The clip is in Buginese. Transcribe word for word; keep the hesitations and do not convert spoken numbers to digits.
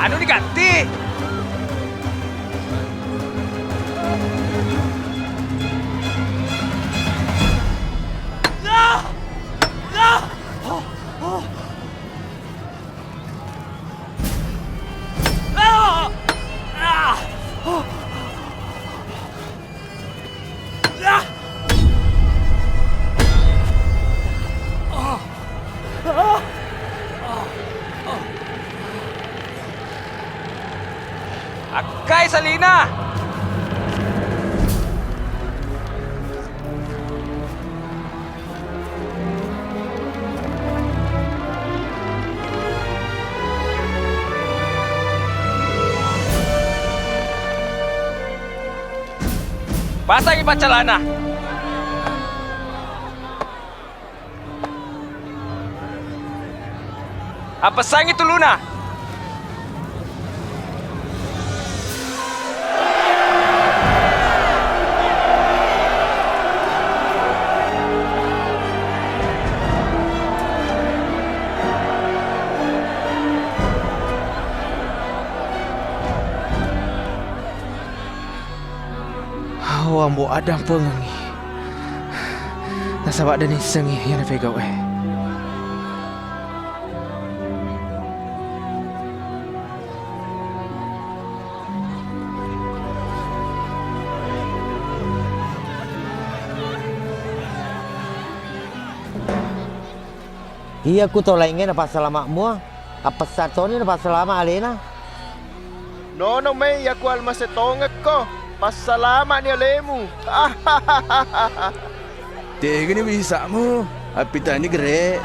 Anu digatti. Ah! Ah! Oh, oh. Ah! Ah! Oh. Akkai salina. Pasangi paccalana. Appessangi tuluna. Hau, Ambo, addampengengngi. Nasaba' de' nissengngi iya napegau'e. Iya, ku tau laingnge napassalama' mua, appessang toni napassalama' alena. Nono mai, iya ku almase tongekko, passalama'ni alemu. Tegani bisa'mu, appitani gere'.